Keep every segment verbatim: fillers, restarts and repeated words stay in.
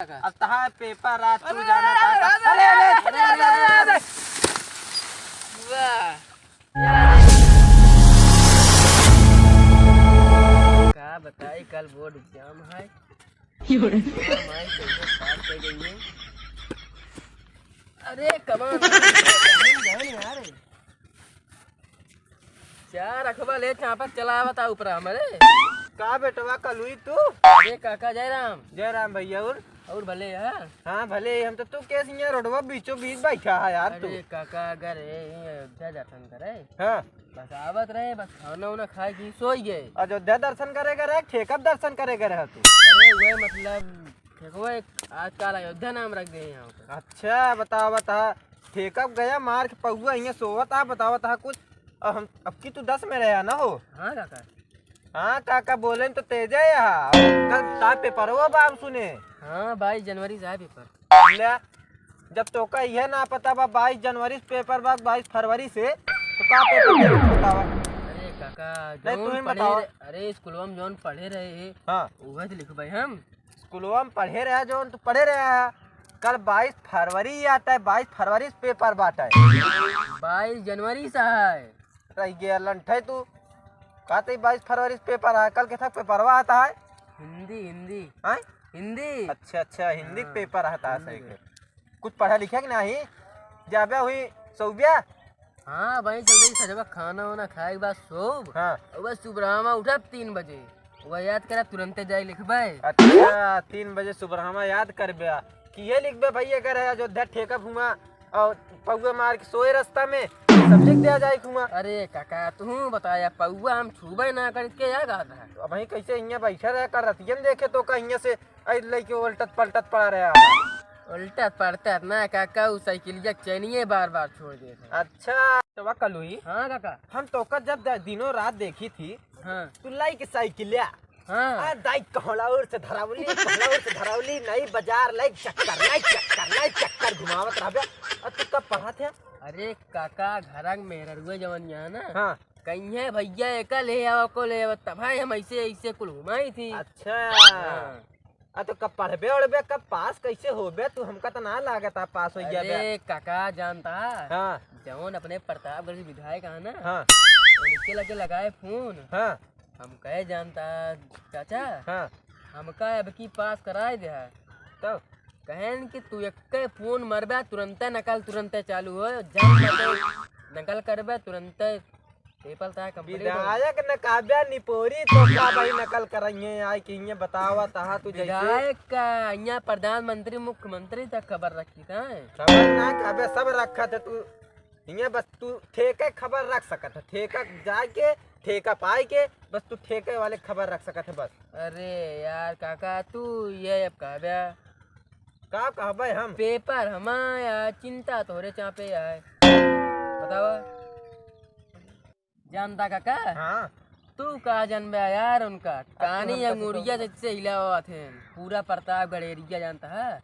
अब तहार पेपर आज तू जाना था। अरे, अरे, अरे, अरे, अरे। वाह। का बताई, कल बोर्ड एग्जाम है। माई कैसे पास कर गई है। अरे, कमान। यार। चार अखबा ले चापत चलावत आ ऊपर हमरे। का बेटवा कलुई तू? अरे काका जय राम। जय राम भैया। और? और भले है? हाँ भले, हम तो तू कैसे यहाँ रोडवा बीचों बीच बैठा है यार तू। अरे काका अगर ये, ये अयोध्या दर्शन करे। हाँ। बस आवत रहे, बस खाना उना खाए की सोई गए। अयोध्या दर्शन करे करे, ठेकब दर्शन करे करे है तू। अरे वह मतलब ठेकवा एक आजकल अयोध्या नाम रख गए यहाँ पे। अच्छा बतावा बता, ठेकब गया मार के पौआ हियाँ सोवत आ, बतावत आ कुछ। अब हम, अब की तू दस में रहा ना हो। हाँ काका। हाँ काका, बोले तो तेजे यहाँ। कल ता पेपरवा बाब सुने। हाँ, बाईस जनवरी से है पेपर। ले, जब तोका यह ना पता बा बाईस जनवरी से पेपर बा, बाईस फरवरी से, तो का पेपर दे बतावा? अरे काका, नहीं, जौन तू ही पढ़े बतावा। रहे, अरे स्कूलवा में जौन पढ़े रहे, हाँ। उहे तो लिखबे हम। स्कूलवा में पढ़े रहा, जौन तू पढ़े रहा है। कल बाईस फरवरी आता है, बाईस फरवरी से पेपर बाटा है। बाईस जनवरी से है। रह गया लंठे तू। कहते ही बाईस फरवरी से पेपर है, कल के था पेपरवा आता है? हिंदी, हिंदी। हाँ? हिंदी। अच्छा, अच्छा, हिंदी हाँ, पेपर आता है, हिंदी सही में। के। कुछ पढ़ा लिखा कि नहीं? जाबे हुई सौबिया? हाँ भाई, चल रही सजवा खाना वाना खाए के बाद सोब। हाँ। और बस सुबह उठब तीन बजे। वह याद करा, तुरंते जाए लिखबे। अच्छा, तीन बजे सुबह याद करबे। कि ये लिखबे भाई, अगर है अयोध्या ठेका घुमा और पौआ मार के सोए रास्ता में, सब लिख दिया जाए घुमा। अरे काका, तू बताया, पौआ हम छूबे ना करके या गाधा। तो अब भाई कैसे हियाँ बैठे रहे कर रतियन देखे तो का हियाँ से आई लइके उलटत पलटत पड़ा रहा। उलटत पलटत ना काका, उ साइकिलिया के चैनिये बार बार छोड़ देत है। अच्छा, तो वह कलुई। हाँ काका। हम तोका जब द-, दिनों रात देखी थी, हाँ। तू लाइक साइकिलिया। हाँ। आ, दाई कहला ओर से धरावली, कहला ओर से धरावली, नई बाजार, लाइक चक्कर, लाइक चक्कर, लाइक चक्कर घुमावत रहबे। आ, तू कब पढ़त है? अरे काका, घरक मेहररुए जवन यहाँ ना, हाँ। कहीं है भैया, एका ले आवा, को ले आवा, तब है हम ऐसे, ऐसे कुल घुमाई थी। अच्छा। हाँ। आ, तो कब पढ़बे ओढ़बे, कब पास कैसे होबे? तू हमका तो ना लागत आ पास हो गया बे। अरे काका जानता, हाँ। जवन अपने प्रतापगढ़ के विधायक है ना, हाँ। उनके लगे लगाए फोन। हाँ। हम कहे जानता चाचा, हाँ। हमका अब की पास कराए दे है। तो? कहेन कि तू एक्के फोन मरबे, तुरंते नकल तुरंते चालू हो, जब नकल करबे तुरंते पेपर तय complete हो। विधायक न काव्या निपोरी तो का भाई नकल करइहे आय कि इहे बतावा तहा तू जैसे। विधायक का इहाँ प्रधानमंत्री मुख्यमंत्री तक खबर रखी था। खबर ना काव्या सब रखा था तू। इहे बस तू ठेके खबर रख सकत है, ठेका जाए के, ठेका पाए के, बस तू ठेके वाले खबर रख सकत है बस। अरे यार काका तू ये अब काव्या। का कहबे हम? पेपर हमार चिंता तोहरे चापे आए। बतावा। जानता काका? हाँ। तू का जानबे यार उनका? अब तू कानी हमका अंगुरिया सिखाओ। जैसे हिलावत हैं। पूरा प्रतापगढ़ एरिया जानता है?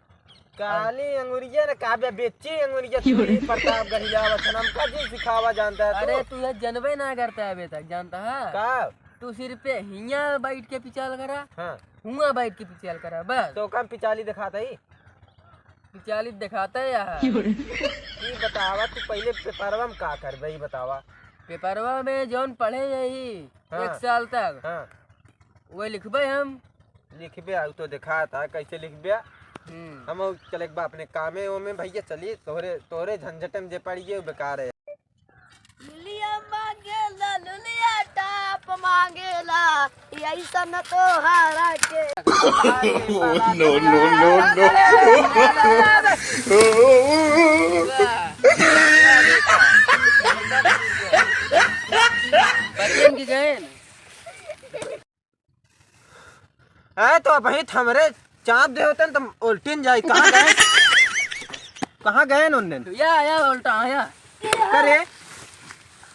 काली अंगुरिया ने काबे बेची अंगुरिया तू ही प्रतापगढ़ हिलावत हैं। हमका जी सिखावा जानता है तू? अरे तू ये जनबे ना करता है अबे तक, जानता है? का? तू सिर्फ हियाँ बैठ के पिचाल करा। हाँ। हुआँ बैठ के पिचाल करा, बस। तो का पिचाली दिखाता ही? पिचाली दिखाता है यार। की बतावा, तू पहिले पेपरवा में का करबे, ई बतावा। पेपरवा में जौन पढ़े यही हाँ। एक साल तक, हाँ। वही लिखबे हम। लिखबे, आउ तो दिखाता, कैसे लिखबे? हम्म। हम चले एक बार अपने कामे ओमे, भैया, चली, तोहरे, तोहरे झंझट में जे पड़ी गए, वो बेकार है। लुलिया मांगेला, लुलिया टाप मांगेला, ऐसन तोहरा के। No, no, no, no। बच्चन की गए। ए, तो अबहीं त हमरे चाप दे होतन, त उल्टिन जाई। कहाँ गए? कहाँ गए न उन्ने? या, या, उल्टा, या। करे,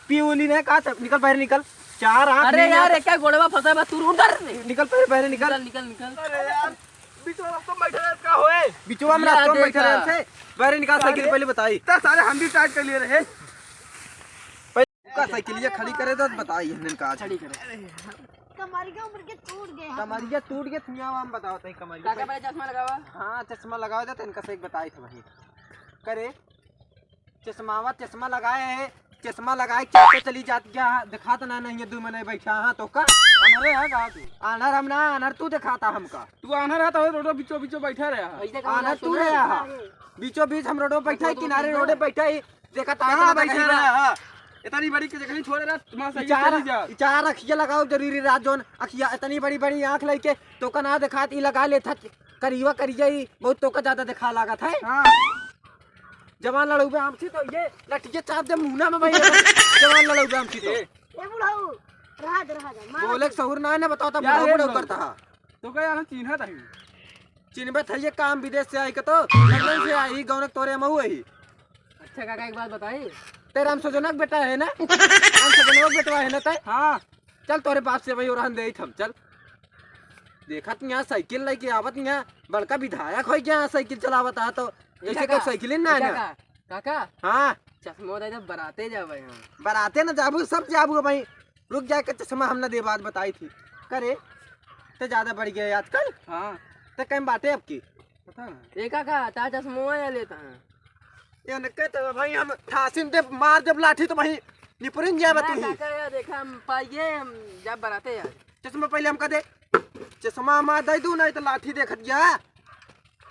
पी उली ने कहा, निकल बाहर निकल। चार आँख अरे नहीं यार, आता। एक गोड़वा फंसा बा, तू उधर से। निकल बाहर, बाहर निकल। निकल, निकल, निकल। अरे यार, बीचवा रास्ता में बैठे रहे, का होए? बीचवा में या रास्ता में बैठे देखा। रहे से। बाहर निकाल साइकिल अरे। पहले बताई। त साले हम भी टाइट कर लिए रहे। का साइकिलिया खड़ी करे तो बताई हमने का आज। खड़ी करे। कमरिया उमर के टूट गए हैं। कमरिया टूट गए, तुम यहाँ हम बताओ तई कमरिया काका पे। पहले चश्मा लगावा। हाँ, चश्मा लगावा जाता, इनका से एक बताई थे वहीं। करे, चश्मावा, चश्मा लगाए है, चश्मा लगाए के चाहते चली जात क्या? दिखात ना नहीं है, दो मने बैठा हाँ तो का? अनरे है का तू? आनर हम ना, आनर तू दिखाता हमका। तू आनर है तो रोडो बीचो बीचो बैठा रहा है। ऐसे कहाँ आनर जाते तू हो? रहा है। बीचो बीच हम रोडो बैठा है, बैठो, किनारे बैठो। रोडे बैठा है। देखा ता कहाँ इतना बैठा बैठा रहा है? इतनी बड़ी के जगह छोड़े रहा, तुम्हारा सही इचार, चली जा। इचार रखिए लगाओ जरूरी रात जोन। अखिया इतनी बड़ी बड़ी आँख लेके तो का ना दिखात, ई लगा लेता करिया करिया, ई बहुत तो का ज्यादा दिखा लागत है। हाँ। जवान लड़ौबे हमसे तो ये लठिया चाप दे मुहना में भाई। जवान लड़ौबे हमसे तो। ए। ए बुढ़ऊ, रहा दे, रहा दे, मार बोले दे। सहूर ना है ना, बताओ तब यार, बुढ़ऊ ए बुढ़ऊ बुढ़ऊ। करता है। तो का यार चिन्हा था ही। चिन्हबे था ये काम विदेश से आई के तो, लंदन से आई, गौनक तोरे मऊ आई। अच्छा काका, एक बात बताई। तेरा हम सजनक बेटा है ना? हम सजनक बेटवा है ना तै? हाँ। चल तोरे बाप से भाई और हम देत हम, चल। देखत यहाँ साइकिल लेके आवत यहाँ, बड़का विधायक हो गया, साइकिल चलावत है तो ए जैसे काका, कोई साइकिल ही ना ए है ना। काका, काका, हाँ। चश्मा दे दे, बराते जावे हम। बराते ना जाबू, सब जाबू भाई। रुक जाए के चश्मा हम ना दे बात बताई थी। करे, ते ज्यादा बढ़ गया आजकल। हाँ। ते कहीं बाटे अब की। पता ना। ए काका, ता चश्मा या लेता है। ये नके तो भाई हम ठासिन दे मार जब लाठी तो भाई निपरिन जाए ना तू ही। काका, या देखा हम पाइए, हम जब बराते यार। चश्मा पहले हमका दे। चश्मा मार दे दू, नहीं तो लाठी देखत गया।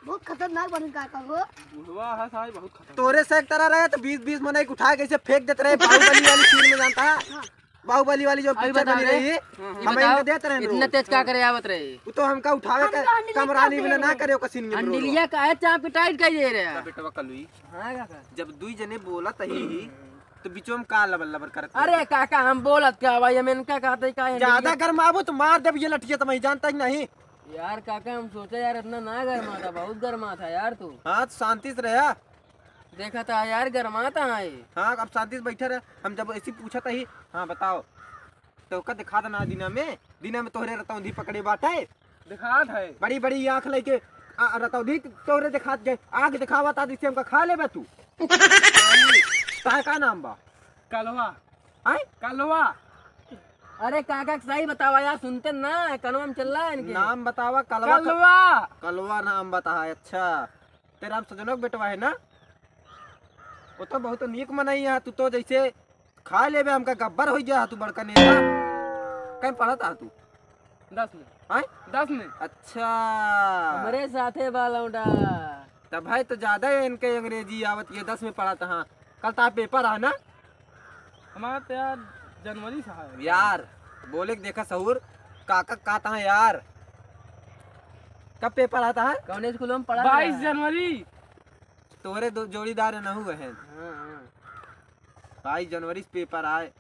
बहुत खतरनाक बन काका हो। बुढ़वा है साहब, बहुत खतरनाक। तोरे से एक तरह रहे तो बीस बीस मनई के उठा के ऐसे फेंक देत रहे बाहुबली वाली सीन में, जानता है? हाँ। बाहुबली वाली जो अभी पिक्चर बता बनी रहे। रही, हाँ, हाँ। हम बताओ, इनके देत रहे इतना रोल। तेज का करे आवत रहे? वो तो हमका उठावे हम का तो हंडिल कमरानी लेके बिना ना आते करे ओका सीन में हम रोल। हंडिलिया काहे चाप के टाइट कर दे रहे हैं? बेटवा कलुई। हाँ काका। जब दुई जने बोलत ही तो बीचो में का लबर लबर करत अरे रहे? काका, हम बोलत का भाई, हम इनका कहते का है ज्यादा हंडिलिया? गरमाबो तो मार देब ये लठिया, तुम्हें जानता ही नहीं। यार काका, हम सोचे यार इतना ना गरमाता, बहुत गरमाता यार तू। हाँ, तो शांति से रहा। देखा था यार, गरमाता है। हाँ, अब शांति से बैठा रहा। हम जब ऐसी पूछा था ही, हाँ बताओ, तो का दिखा देना दिना में, दिना में तोहरे रतौंधी पकड़े बाटे। दिखात है। बड़ी बड़ी आँख लेके, आ, रतौंधी तोहरे दिखात जाए, आँख दिखावा ता जिससे हमका खा लेबे तू। तार का नाम बा? कलवा। आय? कलवा। अरे काका के सही बतावा यार, सुनते ना, कनवा में चल रहा है इनके। नाम बतावा, कलवा क-, कलवा। कलवा नाम बता है, अच्छा। तेरा हम सजनों के बेटवा है ना? वो तो बहुत नीक मनई है, तू तो जैसे खा लेबे, हमका गब्बर होइ गया, तू बड़का नेता। कहीं पढ़त आ तू? दस में। आय? दस में। अच्छा। हमरे साथे बा लौंडा। तब भाई तो ज्यादा ही इनके अंग्रेजी आवत, ये दस में पढ़त हाँ। कल ता पेपर है ना? हमारा तो यार जनवरी से है। यार, बोले के देखा सहूर, काका का ता है यार? कब पेपर आता है? कौन स्कूल में पढ़ा बाईस था? जनवरी। तोहरे दो जोड़ीदार न हुए हैं। हाँ, हाँ। बाईस जनवरी से पेपर आए,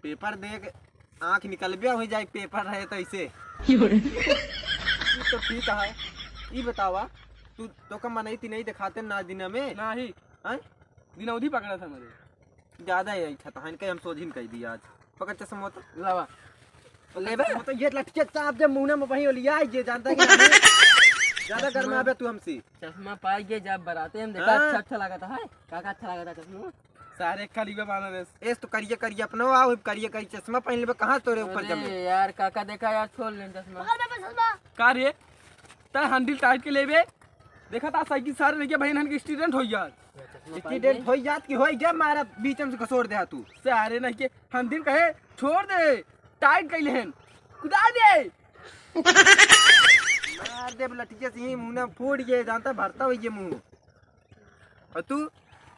पेपर दे के आँख निकलबे हो जाए, पेपर रहे तो ऐसे। क्यों रे? ये तो ठीक है। ई बतावा, तू तो का मनई ती नहीं दिखाते ना दिना में? नहीं। हैं? दिनौधी पकड़ा था मेरे। ज्यादा ही अच्छा था, इनका हम सोझिन कह दिया आज। पकड़ चश्मा तो। लावा। लेबे? चश्मा तो ये लठिया चाप दे मुंह में वहीं लिया, ये जानता है कि नहीं? ज्यादा चश्मा। गरमाबे तू हमसे। चश्मा पाई के जब बराते हम देखा, हाँ। अच्छा, अच्छा लगा था, है? का, का अच्छा लगा था चश्मा? सारे करिया बाना रे। एस तो करिया, करिया अपनो आओ, करिया, करिया चश्मा पहन लेबे, कहाँ तोरे ऊपर अरे जमे? यार, काका देखा यार, छोड़ लेन चश्मा। पकड़ बे चश्मा। का रे? तै हंडिल टाइट के लेबे? देखा था साइकिल सारे नहीं के भाई, इनके स्टूडेंट हो यार। चश्मा पाई स्टूडेंट के। हो जात की होई, जब मारा बीच में से घसोड़ दे तू। सारे नहीं के हंडिल कहे, छोड़ दे, टाइट कैले हन। कुदा दे। मार दे लठिया से ही मुंह ना फूट गए, जानता भरता हुई ये मुंह। और तू,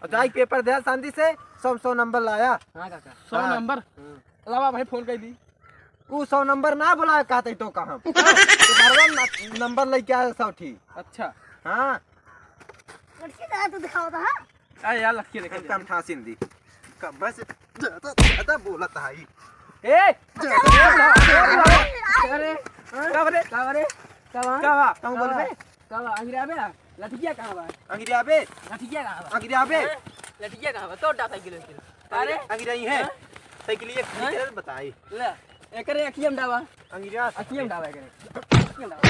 और जाई पेपर दे शांति से, सौ, सौ नंबर लाया। हाँ काका। सौ हाँ। नंबर? हाँ। लावा भाई, फोन कर दी। ऊ सौ नंबर ना बोला कहते तो का हम। तुम्हारा न-, नंबर लेके आया सौ ठी। अच्छा। हाँ। लड़की का तो दिखाओ तो, हाँ? अरे यार, लड़की देखे इनका हम ठासिन दी। का बस ज्यादा, ज्यादा बोलत है। ए! अरे, का बरे? का बरे? का बा? का बा? तुम बोलबे? का बा? अंगिरा बे? लठिया कहाँ बा? अंगिरा बे? लठिया कहाँ बा? अंगिरा बे? हैं? लठिया कहाँ बा? तोड़ डाल साइकिल, साइकिल। अरे? अंगिरा ही है। हैं? साइकिल ये हैं? किधर बताई? ले, एकरे अखिया में डावा। अंगिरा। अखिया में डावा एकरे। अखिया में डावा।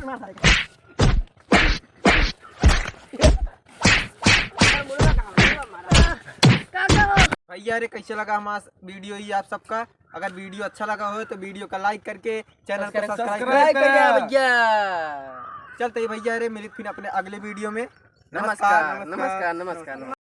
मार सारे। काका हो, यार, कैसे लगा हमारा वीडियो ही आप सबका? अगर वीडियो अच्छा लगा हो तो वीडियो का लाइक करके चैनल को सब्सक्राइब कर दिया भैया। चलते ही भैया रे, मिली फिर अपने अगले वीडियो में। नमस्कार, नमस्कार, नमस्कार।